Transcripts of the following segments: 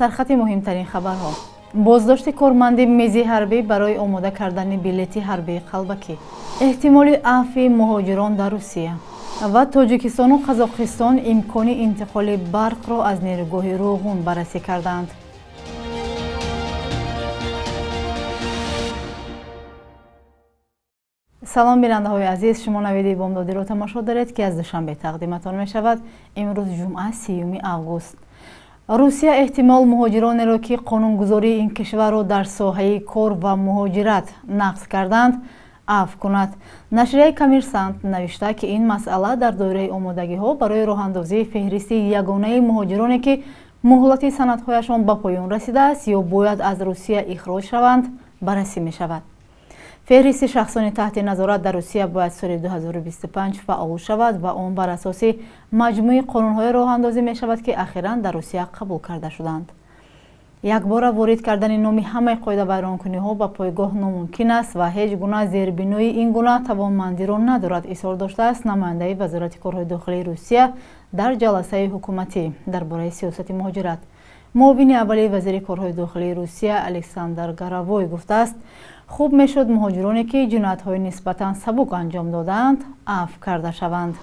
Сархати муҳимтарин хабарҳо. Боздошти корманди мизи ҳарбӣ барои омода кардани билети ҳарбии қалбакӣ. Эҳтимоли афви муҳоҷирон дар Русия ва Тоҷикистону Қазоқистон имкони интиқоли барқро аз нерӯгоҳи Роғун баррасӣ карданд. Салом бинандаҳои азиз, шумо навиди бомдодиро тамошо доред, ки аз Душанбе тақдиматон мешавад. Имрӯз ҷумъа, 30 август. Русия эҳтимол муҳоҷиронеро, ки қонунгузории ин кишварро дар соҳаи кор ва муҳоҷират нақз карданд, афв кунад. Нашрияи Коммерсант навишта, ки ин масъала дар доираи омодагиҳо барои роҳандозии феҳристи ягонаи муҳоҷироне, ки муҳлати санадҳояшон ба поён расидааст ё бояд аз Русия ихроҷ шаванд, баррасӣ мешавад. Феҳристи шахсони таҳти назорат дар Русия бояд соли 2025 фаъол шавад ва он бар асоси маҷмӯи қонунҳое роҳандозӣ мешавад, ки ахиран дар Русия қабул карда шуданд. Якбора ворид кардани номи ҳамаи қоидавайронкуниҳо ба пойгоҳ номумкин аст ва ҳеҷ гуна зербинои ин гуна тавонмандиро надорад, изҳор доштааст намояндаи Вазорати корҳои дохилии Русия дар ҷаласаи ҳукуматӣ дар бораи сиёсати муҳоҷират. Муовини аввали вазири корҳои дохилии Русия Александр Горовой гуфтааст, хуб мешуд муҳоҷироне, ки ҷиноятҳои нисбатан сабук анҷом додаанд, афв карда шаванд.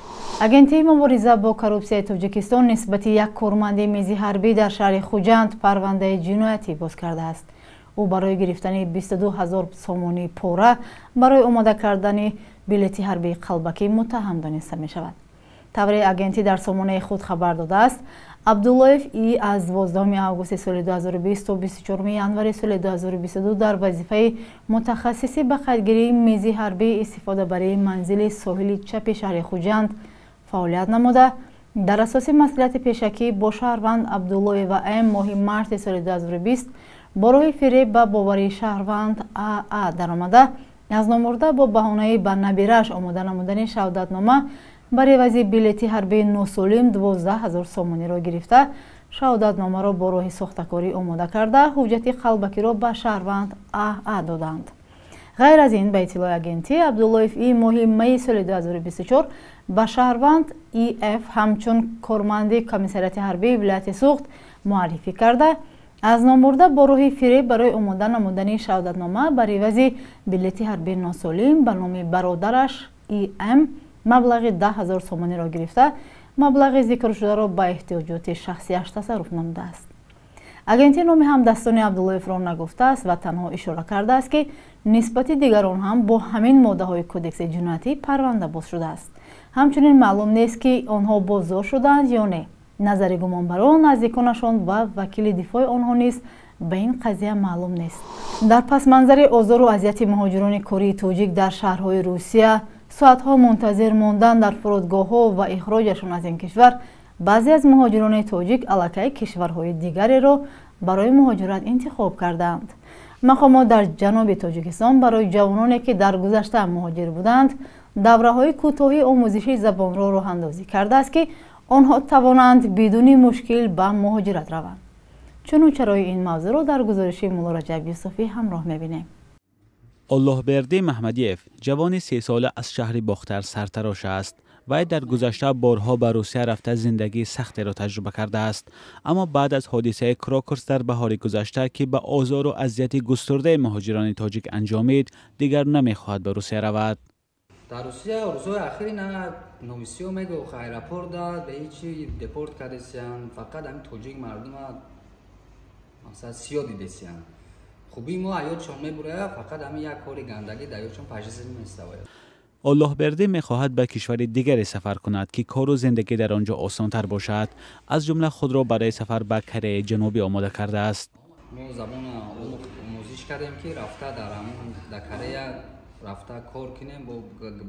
Агентии мубориза бо коррупсияи Тоҷикистон нисбати як корманди мизи ҳарбӣ дар шаҳри Хуҷанд парвандаи ҷиноятӣ боз кардааст. Ӯ барои гирифтани 22 ҳазор сомонӣ пора барои омода кардани билети ҳарбии қалбакӣ муттаҳам дониста мешавад. Тавре агентӣ дар сомонаи худ хабар додааст, Абдуллоев И аз 12 августи соли 2020 то 24 январи соли 2022 дар вазифаи мутахассиси ба қайдгирии мизи ҳарбии истифодабарии манзили соҳили чапи шаҳри Хуҷанд фаъолият намуда, дар асоси маслиҳати пешакӣ бо шаҳрванд Абдуллоева М моҳи марти соли 2020 бо роҳи фиреб ба боварии шаҳрванд Аа даромада, аз номурда бо баҳонаи ба набирааш омода намудани шаҳодатнома бар ивази билети ҳарбии носолим 12 ҳазор сомониро гирифта, шаҳодатномаро бо роҳи сохтакорӣ омода карда, ҳуҷҷати қалбакиро ба шаҳрванд Аа доданд. Ғайр аз ин, ба иттилои агентӣ, Абдуллоев И моҳи майи соли 2024 ба шаҳрванд ИФ ҳамчун корманди комиссариати ҳарбии вилояти Суғд муаррифӣ карда, аз номурда бо роҳи фиреб барои омода намудани шаҳодатнома бар ивази билети ҳарбии носолим ба номи бародараш ИМ маблағи 10 ҳазор сомониро гирифта, маблағи зикршударо ба эҳтиёҷоти шахсиаш тасарруф намудааст. Агентӣ номи ҳамдастони Абдуллоевро нагуфтааст ва танҳо ишора кардааст, ки нисбати дигарон ҳам бо ҳамин моддаҳои кодекси ҷиноятӣ парванда боз шудааст. Ҳамчунин маълум нест, ки онҳо боздошт шудаанд ё не. Назари гумонбарон, наздиконашон ва вакили дифои онҳо низ ба ин қазия маълум нест. Дар пасманзари озору азияти муҳоҷирони кории тоҷик дар шаҳрҳои Русия, соатҳо мунтазир мондан дар фурудгоҳҳо ва ихроҷашон аз ин кишвар, баъзе аз муҳоҷирони тоҷик аллакай кишварҳои дигареро барои муҳоҷират интихоб кардаанд. Мақомот дар ҷануби Тоҷикистон барои ҷавононе, ки дар гузашта муҳоҷир буданд, давраҳои кӯтоҳи омӯзиши забонро роҳандозӣ кардааст, ки онҳо тавонанд бидуни мушкил ба муҳоҷират раванд. Чуну чарои ин мавзӯъро дар гузориши Муллораҷаб Юсуфӣ ҳамроҳ мебинем. Оллоҳбердӣ Маҳмадиев ҷавони 3сола аз шаҳри Бохтар сартарош аст. Вай дар гузашта борҳо ба Русия рафта зиндагии сахтеро таҷриба кардааст. Аммо баъд аз ҳодисаи Крокус дар баҳори гузашта, ки ба озору азияти густурдаи муҳоҷирони тоҷик анҷомид, дигар намехоҳад ба Русия равад. Дар Русия рӯзҳои ахири на новисиё мегӯ аэропорт да ба ҳечи депорт кардесиян, фақат ҳамин тоҷик мардума масалан сиё дидесиян. Хуби мо ҳаётшон мебурая, фақат ҳамин як кори гандагӣ дар ҳаётшон пажиз меставая. Оллоҳбердӣ мехоҳад ба кишвари дигаре сафар кунад, ки кору зиндагӣ дар он ҷо осонтар бошад. Аз ҷумла худро барои сафар ба Кореяи Ҷанубӣ омода кардааст. Мо забона омӯзиш кардем, ки рафта дар ҳамон дар Корея рафта кор кунем, бо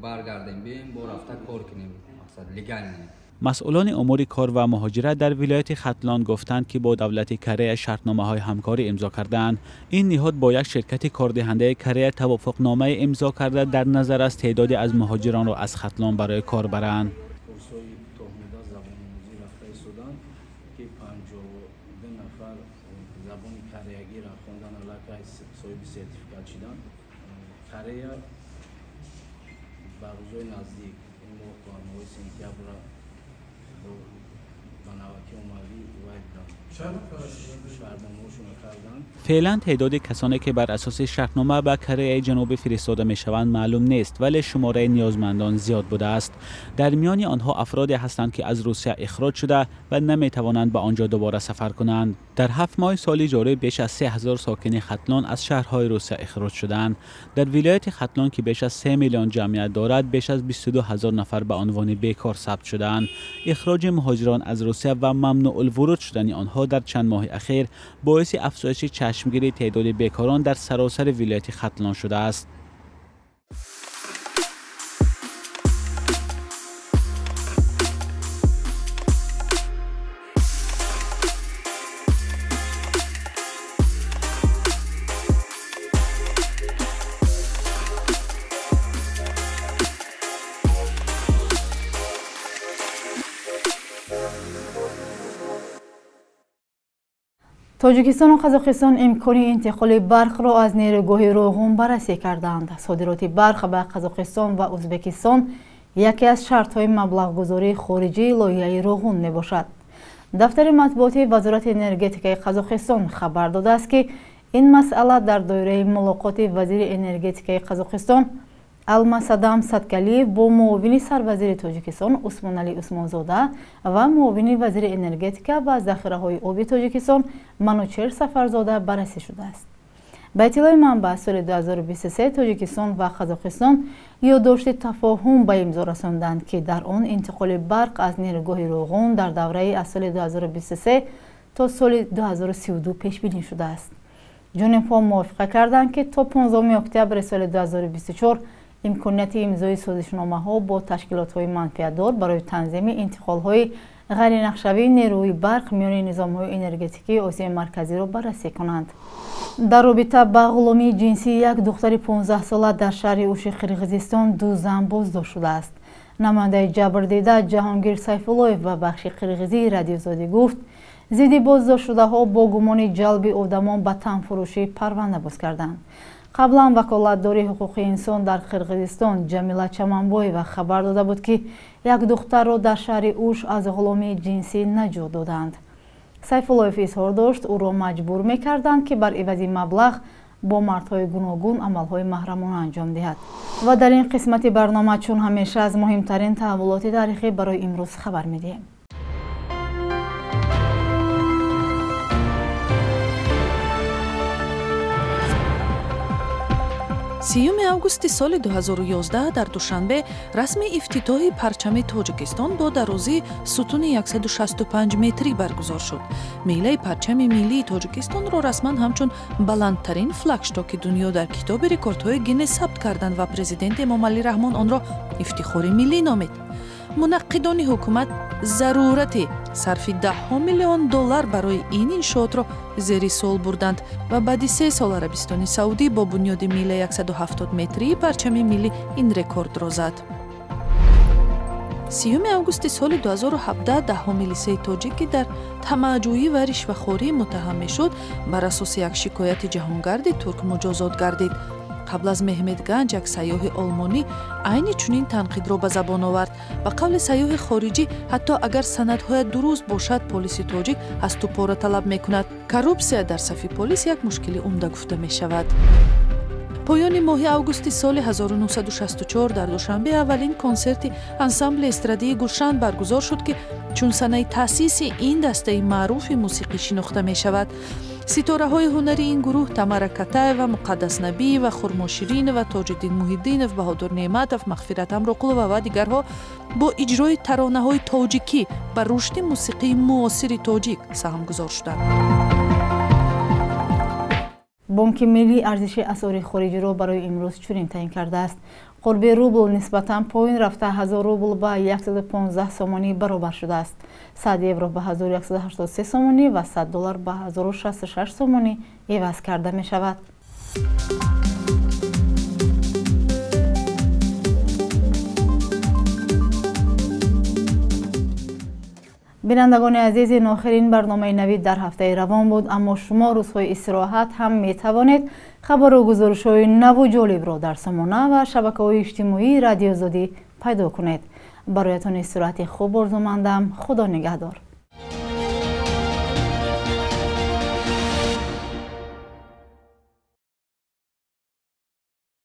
баргардем биёем, бо рафта кор кунем, мақсад легально. Масъулони умури кор ва муҳоҷират дар вилояти Хатлон гуфтанд, ки бо давлати Корея шартномаҳои ҳамкорӣ имзо кардаанд. Ин ниҳод бо як ширкати кордиҳандаи Корея тавофуқномае имзо карда, дар назар аст теъдоде аз муҳоҷиронро аз Хатлон барои кор баранд. Курсҳои кӯтоҳмуддат забономӯзӣ рафта истоданд, ки 52 нафар забони кореягиро хондан аллакай соҳиби сертификат шуданд. Корея ба рӯзҳои наздик, ин моҳ, моҳи сентябрра ба навбати омавӣ вай Феълан теъдоди касоне ки бар асоси шартнома ба Кореяи Ҷанубӣ фиристода мешаванд маълум нест, вале шумораи ниёзмандон зиёд будааст. Дар миёни онҳо афроде ҳастанд ки аз Русия ихроҷ шуда ва наметавонанд ба он ҷо дубора сафар кунанд. Дар 7 моҳи соли ҷорӣ беш аз 3000 сокини Хатлон аз шаҳрҳои Русия ихроҷ шудаанд. Дар вилояти Хатлон ки беш аз 3 миллион ҷамъият дорад, беш аз 22 ҳазор нафар ба унвони бекор сабт шудаанд. Ихроҷи муҳоҷирон аз Русия ва мамнӯъулвуруд шудани онҳо дар чанд моҳи ахир боиси афзоиши чашмгири теъдоди бекорон дар саросари вилояти Хатлон шудааст. Тоҷикистону Қазоқистон имкони интиқоли барқро аз нерӯгоҳи Роғун баррасӣ карданд. Содироти барқ ба Қазоқистон ва Ӯзбекистон яке аз шартҳои маблағгузории хориҷии лоиҳаи Роғун мебошад. Дафтари матбуоти Вазорати энергетикаи Қазоқистон хабар додааст, ки ин масъала дар доираи мулоқоти вазири энергетикаи Қазоқистон Алмасадам Саткалиев бо муовини сарвазири Тоҷикистон Усмоналӣ Усмонзода ва муовини вазири энергетика ва захираҳои оби Тоҷикистон Манучер Сафарзода баррасӣ шудааст. Ба иттилои манбаъ, соли 2023 Тоҷикистон ва Қазоқистон ёддошти тафоҳум ба имзо расонданд, ки дар он интиқоли барқ аз нерӯгоҳи Роғун дар давраи аз соли 2023 то соли 2032 пешбинӣ шудааст. Ҷонибҳо мувофиқа карданд, ки то 15 октябри соли 2024 имконияти имзои созишномаҳо бо ташкилотҳои манфиатдор барои танзими интиқолҳои ғайринақшавии нерӯи барқ миёни низомҳои энергетикии Осиёи Марказиро баррасӣ кунанд. Дар робита ба ғуломии ҷинсии як духтари 15-сола дар шаҳри Уши Қирғизистон ду зан боздошт шудааст. Намояндаи ҷабрдида Ҷаҳонгир Сайфуллоев ба бахши қирғизии Радиозодӣ гуфт, зидди боздоштшудаҳо бо гумони ҷалби одамон ба танфурӯшӣ парванда боз карданд. Қаблан ваколатдори ҳуқуқи инсон дар Қирғизистон Ҷамила Чаманбоева хабар дода буд, ки як духтарро дар шаҳри Уш аз ғуломии ҷинсӣ наҷот доданд. Сайфуллоев изҳор дошт, ӯро маҷбур мекарданд, ки бар ивази маблағ бо мардҳои гуногун амалҳои маҳрамона анҷом диҳад. Ва дар ин қисмати барнома чун ҳамеша аз муҳимтарин таҳаввулоти таърихӣ барои имрӯз хабар медиҳем. Сиюми августи соли 2011 дар Душанбе расми ифтитоҳи парчами Тоҷикистон бо дарозии сутуни 165 метрӣ баргузор шуд. Милаи парчами миллии Тоҷикистонро расман ҳамчун баландтарин флагштоки дунё дар китоби рекордҳои Гиннес сабт карданд ва президент Эмомалӣ Раҳмон онро ифтихори миллӣ номид. Мунаққидони ҳукумат зарурати сарфи даҳҳо миллион доллар барои ин иншоотро зери суол бурданд ва баъди 3 сол Арабистони Саудӣ бо бунёди милаи 170 метрии парчами миллӣ ин рекордро зад. 30 августи соли 2017 даҳҳо милисаи тоҷик, ки дар тамаъҷӯӣ ва ришвахорӣ муттаҳам мешуд, бар асоси як шикояти ҷаҳонгарди турк муҷозот гардид. Қабл аз Меҳмед Ганҷ як сайёҳи олмонӣ айни чунин танқидро ба забон овард. Ба қавли сайёҳи хориҷӣ, ҳатто агар санадҳоят дуруст бошад, полиси тоҷик аз ту пора талаб мекунад. Коррупсия дар сафи полис як мушкили умда гуфта мешавад. Поёни моҳи августи соли 1964 дар Душанбе аввалин консерти ансамбли эстрадии Гулшан баргузор шуд, ки чун санаи таъсиси ин дастаи маъруфи мусиқӣ шинохта мешавад. Ситораҳои ҳунари ин гурӯҳ Тамара Катаева, Муқаддас Набиева, Хурмо Ширинова, Тоҷиддин Муҳиддинов, Баҳодур Неъматов, Мағфират Ҳамроқулова ва дигарҳо бо иҷрои таронаҳои тоҷикӣ ба рушди мусиқии муосири тоҷик саҳмгузор шуданд. Бонки Миллӣ арзиши асъори хориҷиро барои имрӯз чунин таъин кардааст. Қурби рубл нисбатан поин рафта 1000 рубл ба 115 сомонӣ баробар шудааст. 100 евро ба 1183 сомонӣ ва 100 доллар ба 1066 сомонӣ иваз карда мешавад. Бинандагони азиз, ин охирин барномаи навид дар ҳафтаи равон буд, аммо шумо рӯзҳои истироҳат ҳам метавонед хабару гузоришҳои наву ҷолибро дар сомона ва шабакаҳои иҷтимоии Радиозодӣ пайдо кунед. Бароятон истироҳати хуб орзумандам. Худо нигаҳдор.